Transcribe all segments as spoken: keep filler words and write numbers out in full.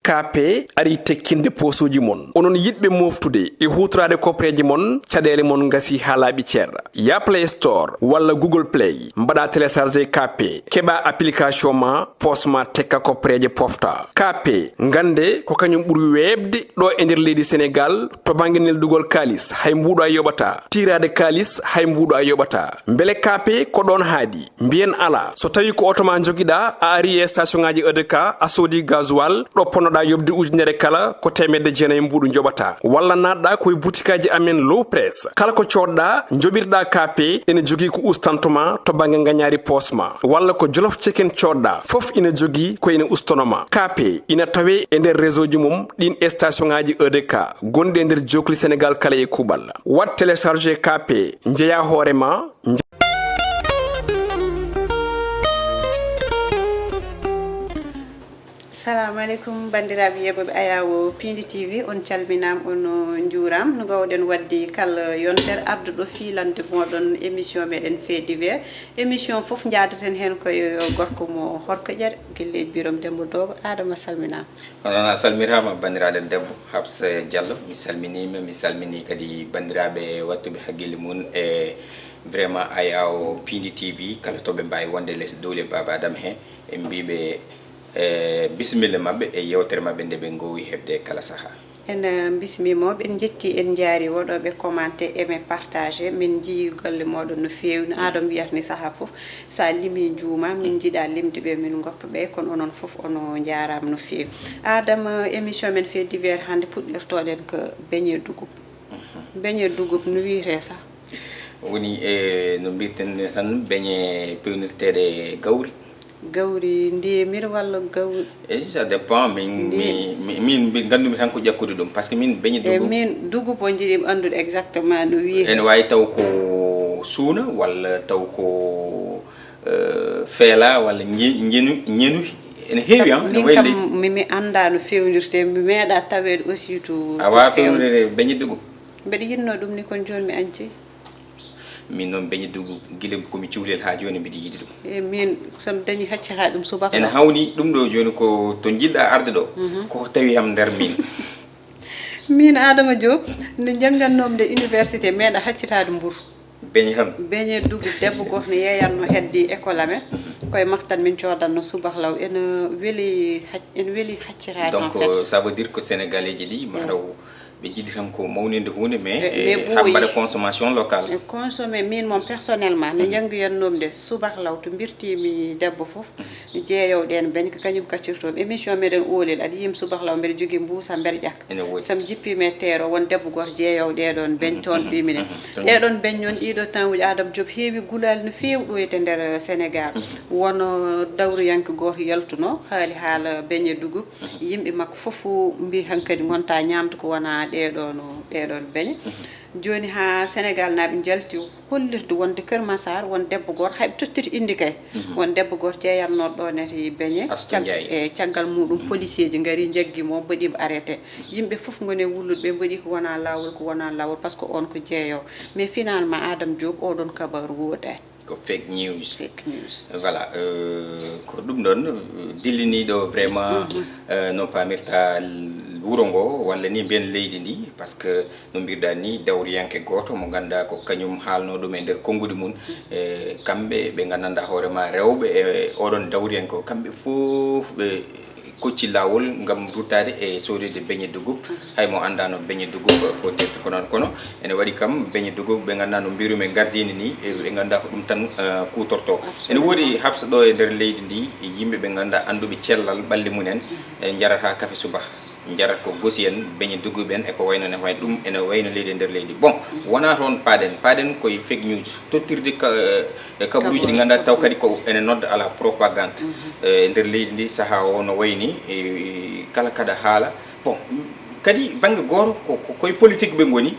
K P ari tekkinde poosuuji mon. Onon yiɗɓe mooftude e huutoraade koppereeje mon, caɗeele mon ngasi haa laaɓi cer. Ya Play Store walla Google Play, mbaɗa télécharger K P, keɓa application ma, poos ma tekka koppereeje pofta. K P, ngannde ko kañum ɓuri weeɓde ɗo e nder leydi Senegaal to bannge neldugol kaalis, hay mbuuɗo a yoɓata. Tiiraade kaalis, hay mbuuɗo a yoɓata. Mbele K P ko ɗoon haaɗi? Mbiyen alaa. So tawii ko oto ma njogiɗaa, a ari e station ŋaaji E D K, a soodi gasoil, ɗo ponnoɗaa yoɓde ujunere kala, ko teemedde jeenayi mbuuɗu njoɓataa. Walla naatɗaa ko e butikaaji amen Low Press. Kala ko coodɗaa, njoɓirɗaa K P, ene jogii ko ustanto ma to bannge ngañaari poos ma. Walla ko Jolof Chicken coodɗaa, fof ina jogii ko ina ustono ma. K P ina tawee e nder réseau ji mum ɗin e station ŋaaji E D K gonɗi e nder jookli Senegaal kala e kuuɓal. Waɗ télécharger K P, njeyaa hoore ma, nje- Salamu aleykum, banndiraaɓe yeeɓooɓe Ayaawo Piindi T V, on calminaama, on njuuraama. No ngawɗen waɗde kala yontere arduɗo fiilande mooɗon émission meɗen Fait divers. Émission fof njaadaten heen koye gorko mo Horkoƴere, Gelleeji Birom Demba Doogo. Adama, salminaama. Hono a salmiraama, banndiraaɗo debbo Habsa Diallo, mi salminiima, mi salminii kadi banndiraaɓe waɗtuɓe hakkille mum e vraiment Ayaawo Piindi T V, kala to ɓe mbaawi wonde les dowle Baaba Adama he, en mbiiɓe, eh, bisimilla maɓɓe e yeewtere maɓɓe nde ɓe ngoowi heɓde kala sahaa. En, eh, mbismiima, en njetti, en njaari woɗooɓe commenté, aimé, partagé. Min njiyii golle mooɗon no feewi, no Adama wiyata ni sahaa fof. So a limii, juumaa, min njiɗaa limde ɓe, min ngoppa ɓe, kono onon fof on njaaraama no feewi. Adama, émission men Fait divers hannde puɗɗirtoɗen ko beñe dugub. Beñe dugub no wiyetee sah? Woni, e, no mbiyeten ni tan, beñe peewnirteeɗe gawri. Gawri ndemir walla gawri? E, ça dépend. Min, mi, mi, min mbi-, nganndumi tan ko ƴakkude ɗum, par ce que min beñe dugub. E, min dugub o njiɗimi anndude exactement no wiyetee. Ene waawi taw ko suuna walla taw ko, eh, feela walla ñe-, ñenu-, ñenu. Ene heewi, sabu ah, ene min wayi kam leydi. Mi, mi anndaa no feewnirtee, mi meeɗaa taweede aussi to, a to waawaa feewnirde. Feewnirde beñe dugub. Mbeɗa yiɗnoo ɗum ni, kono jooni mi añcii. Min noon beñe dugub, gila ko mi cuhlel haa jooni mbiɗa yiɗi ɗum. E min, so mi dañii haccitaade ɗum subaka. Ene hawni ɗum ɗo jooni ko to njiɗɗaa arde ɗo, mhm, ko tawi am nder min. Min Adama Diop, nde njanngatnoomi nde université, meeɗa haccitaade mburu. Beñe tan. Beñe dugub, debbo gooto ne yeeyatnoo heddi école amen. Koye maktal min coodatnoo subaka law. Ene weli hac-, ene weli haccitaade en fait. Donc, ça veut dire que Sénégalais ji ɗi, mataw ɓe njiɗi tan ko mawninde huunde, mais, eh, mais eh, haa ɓooyi. Mbaɗa consommation locale. E consommé, min moom personnellement, nde, mhm, njanngoyatnoomi nde subaka law to mbirtiimi debbo fof, mhm, mi jeeyoo ɗeen beñe ko kañum kaccirtoomi. Émission meɗen oolel, aɗa yiyi mi subaka law mbeɗa jogii mbuusa mbeɗa ƴakka. Ene woodi. So mi jippiima e teer o, won debbo gooto jeeyoowo ɗee ɗoon beñe, mhm, toon, mhm, ɓiimi ɗe. Mhm. Ɗee ɗoon beñe noon, ɗii ɗo temps uji Adama Diop heewi gulaali no feewi ɗo e nder Senegaal. Mhm. Won dawriyanke gooto yaltunoo, haali haala beñe dugub. Yimɓe makko fof mbii hankadi ngontaa ñaamde ko wonaa ɗee ɗoon, ɗee ɗoon beñe. Jooni haa Senegaal naaɓe njalti hollirde wonde Kër Massar won debbo gooto, hay ɓe tottiti innde kay. Mhm. Won debbo gooto jeeyatnooɗo ɗoon e beñe. Astu cag-, Njaay. E caggal muuɗum, mhm, poliseeji ngarii, njaggii mo, mbaɗii mo arrêté. Yimɓe fof ngoni e wullude, ɓe mbaɗii ko wonaa laawol, ko wonaa laawol, par ce que oon ko jeeyoowo. Mais finalement, Adama Diop, oo ɗoon kabaaru woodaani. Ko fake news. Fake news. Voilà, euh, ko ɗum ɗoon, euh, dilliniiɗo vraiment, mhm, euh, no paamirta l-, wuro ngo, walla ni mbiyen leydi ndi, par ce que no mbiruɗaa ni, dawriyanke gooto mo ngannduɗaa ko kañum haalnoo ɗum e nder konnguɗi mum, mhm, e kamɓe ɓe nganndanɗaa hoore ma rewɓe e oɗon dawriyanke o, kamɓe fof ɓe kocci laawol ngam ruttaade e soodeede beñe dugub. Hay mo anndaano beñe dugub, peut-être ko noon, kono ene waɗi kam beñe dugub ɓe ngannduɗaa no mbiru-mi gardini ni, e ɓe ngannduɗaa ko ɗum tan, eh, kuutorto. Absolument. Ene woodi habsa ɗo e nder leydi ndi, e yimɓe ɓe ngannduɗaa annduɓe cellal ɓalli mumen, e njarata kafe subaka, njarata ko gosi en, beñe dugub en, e ko wayno ne, way ɗum ene wayno leydi e nder leydi. Bon, wonaa toon paaɗen, paaɗen koye fake news. Tottirde ka-, e kabaruuji ɗi ngannduɗaa taw kadi ko ene nodda à la propagande. Mhm. E nder leydi ndi, sahaa o no wayni, e kala kaɗa haala. Bon, kadi bannge gooto ko, ko koye politique ɓe ngoni,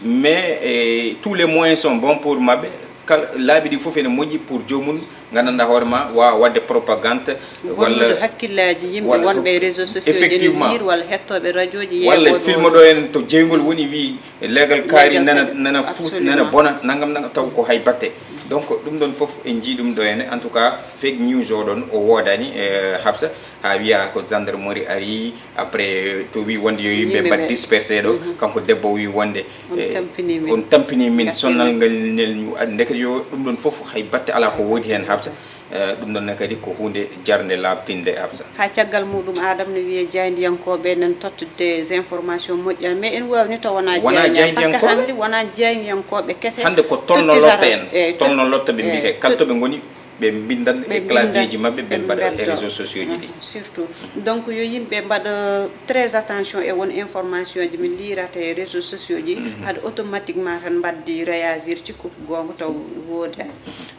mais, e, tous les moyens sont bons pour maɓɓe, Kala laabi ɗi fof ene moƴƴi pour joomum, nganndanɗaa hoore ma, waawa waɗde propagande walla wonnude hakkillaaji yimɓe walla wonɓe e réseau sociaux ji ene effectivement. Liir walla hettooɓe radiooji Walla yeewooɓe filmo ɗo en to jeygol woni wi leegal kaari Leegal nana kaari, nana fus absolument. Nana bona nangam nangam taw ko hay batte. Donc ɗum ɗon fof en njii ɗum ɗo henne, en tout cas fake news o ɗon o woodani e Habsa, haa wiya ko gendarmerie ari après to wi wonde yo yimɓe Yimɓe mbaɗ ɓe. Dispersé ɗo. Kanko debbo wi wonde On eh, tampini min. On tampini min Ngati sonnal min. Ngal nel ñu ad ndeket yo ɗum ɗon fof hay batte alaa ko woodi heen Habsa. Eh, ɗum ɗon ne kadi ko huunde jarnde laaɓtinde Habsa. Haa caggal muɗum Adam no wiyee jaayndiyankooɓe nan totta des informations moƴƴa mais en waawni taw wonaa Wonaa jaayndiyan- parce que jaayndiyankooɓe. Hannde wonaa jaayndiyankooɓe kese. Hannde ko tolno Tottitata. Lotte en Eh, tolno tot- Lotte ɓe eh, mbiyetee kala tot- to ɓe ngoni ɓe mbindan Ɓe e clavier ji mbindan, maɓɓe ɓe ɓe mbaɗa e mbeddo. Réseaux sociaux ji ɗi. Surtout donc yo yimɓe mbaɗa très attention e won information ji min liirata e réseaux sociaux ji hade automatiquement tan mbaddi réagir cikku goonga taw woodani.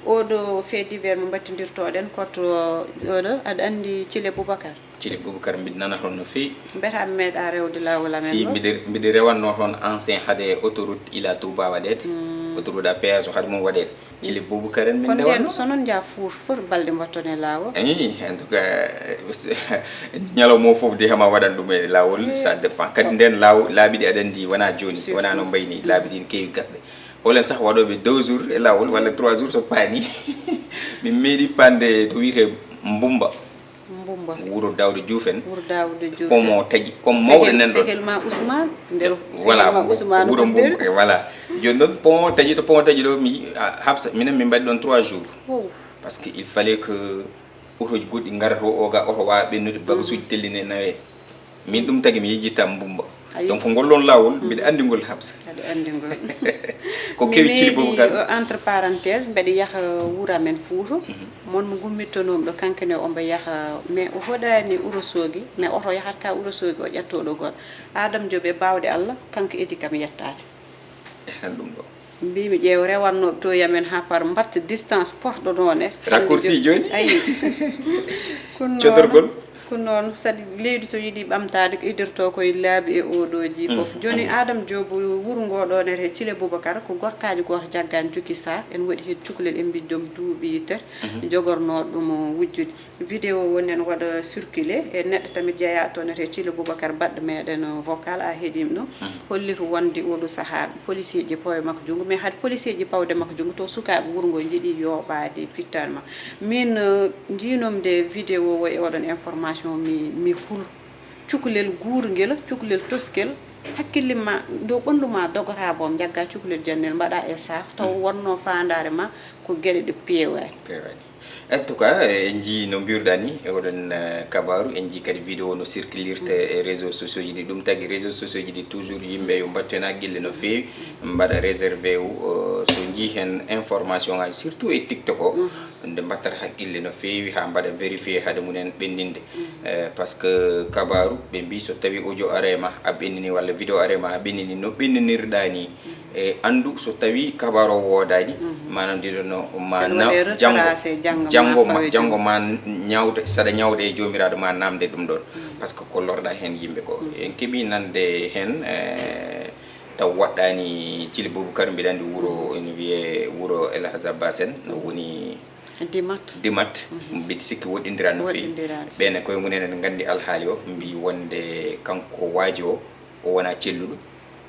Oɗo fait divers mo mbattindirtoɗen koto oɗo aɗa anndi Thillé Boubacar? Thillé Boubacar mbiɗa nana toon no feewi. Mbeta mi meeɗa rewde laawol amen Si ɗo? Mbiɗa mbiɗa rewanno toon ancien hade autoroute ila Touba waɗeede. Autoroute à péage o hade mum waɗeede. Thillé Boubacar en min Kono ndewanno. Nden so noon njaa fuur foti balɗe mbatton e laawol. Eyi, en tout cas ñalawma o fof de hama waɗan ɗum e laawol. Ça dépend kadi nden laaw laabi ɗi aɗa anndi wona jooni. Wona no mbayni laabi ɗi ne keewi gasɗe. Olen sah waɗooɓe deux jours e laawol walla trois jours so paani. Min meeɗi pande to wiyetee Mbumba. Mbumba. Wuro Daawda Juuf en. Wuro Daawda Juuf. Pont o taƴi pont mawɗo nen ɗon. Sehel ma Ousmane nder Voilà sehel ma Ousmane wuro Kodderi. Mbumba e voilà. Jooni noon pont o taƴi to pont o taƴi ɗo mi a- Habsa minen min mbaɗi ɗon trois jours. Oh. Parce que il fallait que otoji goɗɗi ngara to o ga oto waawa ɓennude bagasuuji telline nawe. Min ɗum tagi mi yejjitta Mbumba. Ayi. Donc ngol ɗon laawol mbiɗa anndi ngol Habsa. Aɗa anndi ngol. Ko kewi Thillé Boubacar. Entre parenthèse mbeɗa yaha wuro amen Fuuta. Mon mo gummittonomi ɗo kankane omo yaha mais o hoɗani Wuro Soogi mais oto yahat ka Wuro Soogi o ƴetto ɗo goɗɗo. Adam Diop e baawɗe Allah kanko edi kam yettaade. Ehen ɗum ɗo. Mbimi ƴeew rewannooɓe to yamen haa par mbatta distance porɗo noon e. Raccourci jooni? Ayi. Kono noon- Codorgol? Kono noon saɗi leydi so yiɗi ɓamtaade idirto koye laabi e oɗo ji fof. Jooni Adam Diop wuro ngo ɗo nete Thillé Boubacar ko gorkaajo gooto jaggaani jokki sac en waɗi heen cukalel en mbiɗ joom duuɓi tati jogornoo ɗum wujjude. Vidéo woni en waɗa circulé e neɗɗo tamit jeyaa toon nete Thillé Boubacar baɗɗo meɗen vocal a heɗima ɗum. Hollita wonde oɗo sahaa policier ji pawe makko junngo mais hade policier ji pawde makko junngo to sukaaɓe wuro ngo njiɗi yooɓaade fittanma. Min njiinomde vidéo o e oɗon information mi mi hul cukalel guurngel cukalel toskel hakkille ma dow ɓanndu ma dogata boom njagga cukalel jannel mbaɗa e sac taw wonno faandaare ma ko geɗe ɗe peewaani. En tout cas en njii no mbiruɗa ni e oɗon kabaru en njii kadi vidéo no circulirte e réseau sociaux ji ɗi ɗum tagi réseau sociaux ji ɗi toujours yimɓe yo mbattu hen haqqille no feewi mbaɗa réservé o so njii hen information ngaji surtout e tiktok o nde mbattata haqqille no feewi ha mbaɗa vérifié haade mum en ɓendinde. Par ce que kabaru ɓe mbi so tawi audio arema a ɓennini walla vidéo arema a ɓennini no ɓenninirɗa ni e anndu so tawi kabaru o woodani manam ndiɗo no ma janngo janngo ma ñawde saɗa ñawde e jomiraɗo ma namde ɗum ɗon. Par ce que ko lorɗa hen yimɓe ko en keeɓi nande hen taw waɗɗani Thillé Boubacar mbiɗa anndi wuro ene wiye wuro El Hadj Abbas en no woni dimat dimat mbiɗa sikki woɗɗindiran no feewi ɓene koye mumen ene nganndi alhaali o mbi wonde kanko waaji o o wona celluɗo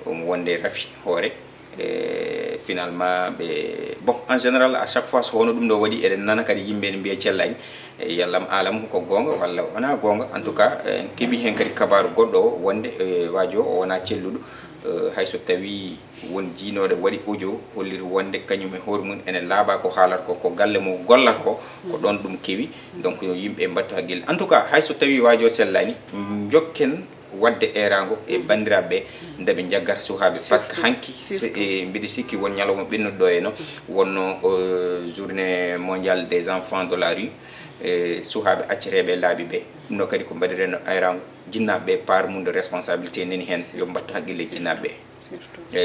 omo wonde rafi hoore e finalement ɓe bon en général à chaque fois so hono ɗum ɗo waɗi eɗen nana kadi yimɓe ene mbiya cellani e yallam alam ko goonga walla wona goonga en tout cas en keeɓi hen kadi kabaru goɗɗo o wonde waaji o o wona celluɗo hayso tawi won jiinoɗo waɗi audio holliri wonde kañum e hoore mum ene laaɓa ko haalata ko ko galle mo gollata ko ko ɗon ɗum kewi donc yo yimɓe mbattu haqqille en tout cas hayso tawi waaji o sellani jokken waɗde eeraango e banndiraaɓe ɓe nde ɓe njaggata suhaaɓe par ce que hanki mbiɗa sikki won ñalawma ɓennuɗo ɗo eno wonno journée mondiale des enfants de la rue e suhaaɓe acceteeɓe laabi ɓe ɗum ɗo kadi ko mbaɗirenno eeraango jinnaaɓe ɓe part mum de responsabilité nani heen yo mbattu haqqille jinnaaɓe ɓe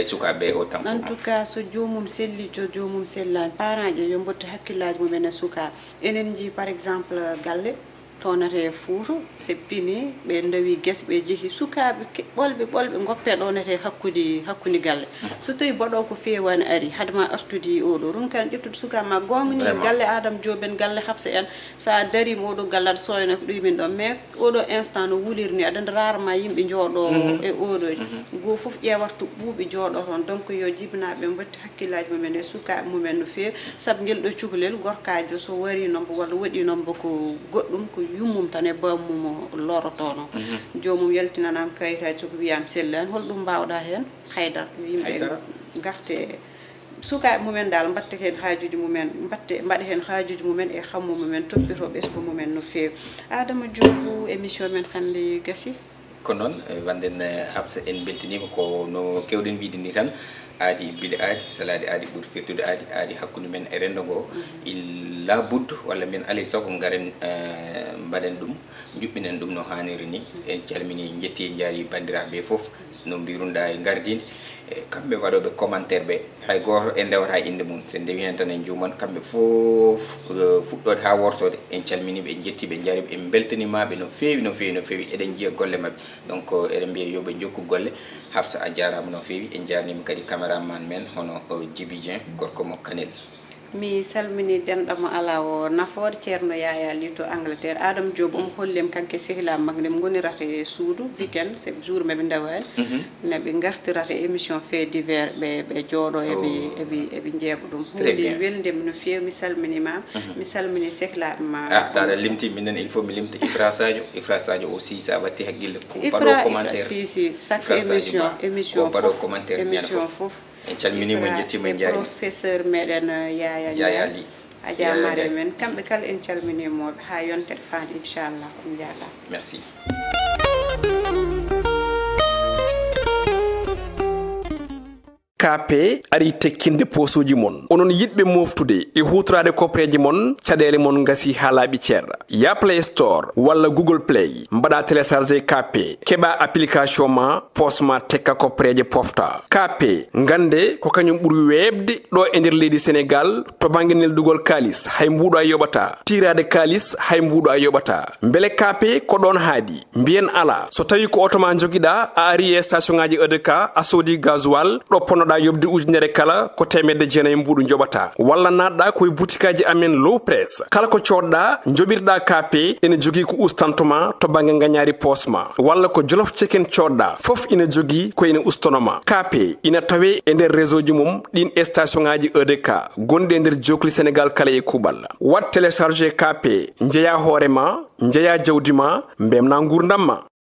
e sukaaɓe ɓe au temps en tout cas so joomum selli so joomum sellaani parent ji yo mbattu hakkillaaji mumen e sukaaɓe enen njii par exemple galle Toonate Fuuta, seppini, ɓe ndawi gese, ɓe jehi sukaaɓe ke-, ɓolɓe, ɓolɓe, ngoppe ɗoonate hakkunde, hakkunde galle. So tawi baɗoowo ko feewaani ari, hade ma artude e oɗo, ronkan ƴettude sukaaɓe ma goonga ni, vraiment, galle Adama Joob en, galle Hafsa en, so a dariima oɗo galle aɗa sooyna ko ɗum min ɗo. Mais oɗo instant no wuliri ni, aɗa anndi rarement yimɓe njooɗo e oɗo. Goo fof ƴeewata to ɓuuɓi jooɗo toon. Donc yo jibinaaɓe mbaɗ hakkillaaji mumen e sukaaɓe mumen no feewi, sabu ngel ɗo cukalel gorkaajo so warii noon mbo walla waɗii noon mbo ko goɗɗum, ko yummum tan e bammum o lorotoono. Joomum yaltinanaama kayitaaji, so ko wiyaama sellaani, hol ɗum mbaawɗaa heen? Haydara. Yimɓe ngarte, sukaaɓe mumen daal mbaɗta heen haajuuji mumen, mbaɗte, mbaɗa heen haajuuji mumen e hammu mumen, toppitoo ɓesngu mumen no feewi. Adama Joob, émission men hannde gasii. Ko noon, eh, wanden, eh, Hafsa, en mbeltiniima ko no keewɗen wiyde ni tan, aadi bile aadi, salaade aadi ɓuri firtude aadi, aadi hakkunde men e renndo ngo. Il laa buddu, walla mbiyen alaa e sago ngaren, eh, mbaɗen ɗum, njuɓɓinen ɗum no haaniri ni. En calminii, njettii, en njaarii banndiraaɓe ɓe fof, no mbiiruɗaa e ngardiindi. E kamɓe waɗooɓe commentaire ɓe, hay gooto en ndewata innde mum. So en ndewi heen tan en njuuman kamɓe fof, eh, fuɗɗoode haa wortoode. En calminii ɓe, en njettii ɓe, en njaarii ɓe, en mbeltaniima ɓe no feewi, no feewi, no feewi. Eɗen njiya golle maɓɓe. Donc, eɗen mbiya yo ɓe njokku golle. Hafsa, a jaaraama no feewi. En njaarniima kadi caméraman men hono, o, Djiby Dieng, gorko mo Kanel. Mi salminii denɗo mo alaa o nafoore, Ceerno Yaya Ly to Angleterre. Adama Joob, omo holli en kanko e sehilaaɓe makko nde ɓe ngonirata e suudu, weekend, c'est jour maɓe ndawaani. Mhm. No ɓe ngartirata émission fait divers, ɓe, ɓe jooɗo, eɓe, oh, eɓe, eɓe njeeɓa ɗum. Très bien. Huunde welnde mi no feewi, mi salminiima. Mhm. Mi salminii sehilaaɓe ma. Ah, tawa aɗa limti, minen il faut mi limta Ifra Sadio. Ifra Sadio aussi, sa watti hakkille, ko Ifra, baɗo Ifra, commentaire. Si, si, chaque Ifra Sadio émission, Ba, émission ko baɗo fof, commentaire ñande émission fof. Fof. En calminiima, en njettiima, en njaariima. Professeur meɗen, eh, Yaya Yaya Ndiaye. Ly. A jaaraama. Yaya Ndiaye. Men, kamɓe kala en calminiima ɓe haa yontere faande, inchallah. On njaaraama. Merci. K P ari tekkinde posuuji mon. Onon yiɗɓe moftude e huutoraade koppereeje mon, caɗeele mon ngasii haa laaɓi cer. Ya Play Store walla Google Play, mbaɗa télécharger K P, keɓa application ma, poos ma tekka koppereeje pofta. K P, ngannde ko kañum ɓuri weeɓde ɗo e nder leydi Senegaal to bannge neldugol kaalis, hay mbuuɗo a yoɓataa. Tiiraade kaalis, hay mbuuɗo a yoɓataa. Mbele K P ko ɗoon haaɗi? Mbiyen alaa. So tawii ko oto ma njogiɗaa, a ari e station ŋaaji E D K, a soodi gasoil, ɗo ponnoɗaa yoɓde ujunere kala, ko teemedde jeenayi mbuuɗu njoɓataa. Walla naatɗaa ko e butikaaji amen Low Press. Kala ko coodɗaa, njoɓirɗaa K P, ene jogii ko ustanto ma to bannge ngañaari poos ma. Walla ko Jolof Chicken coodɗaa, fof ina jogii ko ina ustono ma. K P ina tawee e nder réseau ji mum ɗin e station ŋaaji E D K gonɗi e nder jookli Senegaal kala e kuuɓal. Waɗ télécharger K P, njeyaa hoore ma, njeyaa jawdi ma, mbemnaa nguurndam ma.